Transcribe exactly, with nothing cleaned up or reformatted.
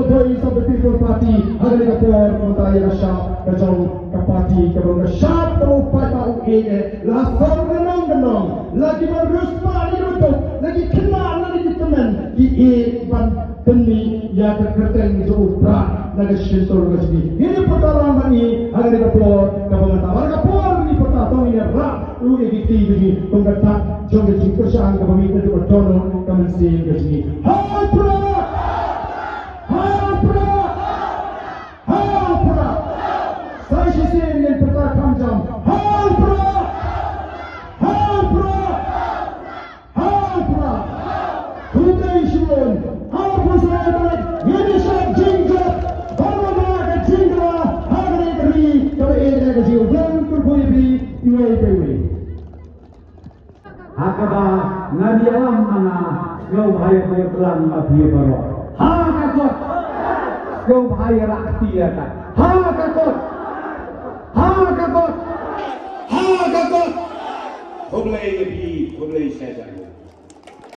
Voice of the People Party, ha kane ka por, mynta ïa ka shap ka jong ka party, kaba long ka shap kaba u paidbah u ïeit eh, la sor ka nong ka nong, la ki ban riewspah na ki ban duk, la ki khynnah na ki tymmen, ki ïeit ban pynmih ïa ka kyrteng jong u Prah na ka shyntur ka jong ngi. Ngin ïa pyrta lang bad ngi, ha kane ka por, kaba mynta, ha kane ka por, ngin ïa pyrta tang ngin ïa rah ruh ïa ki kti jong ngi, kum ka dak jong ka jingkyrshan kaba mih naduh ka dohnud ka mynsiem ka jong ngi. Ha u Prah! Ha u Prah! Ha u Prah! Sa shisien ngin pyrta kham jam. Ha u Prah! Ha u Prah! Ha u Prah! Khublei shibun. Arphew saw tarik ngin ïa shad jingjop. Ban wanrah ka jingkylla ha kane ka ri kaba ïeit ka jong U Blei. Kyrkhu ïa phi iwei pa iwei. Ha kaba ngan ïalam ma nga, sngewbha ïa kut lang ma phi baroh. Ha ka kot. Sngewbha ïa rah kti ïa ka. Ha ka kot. Ha ka kot. Ha ka kot. Khublei ïa phi, khublei shibun.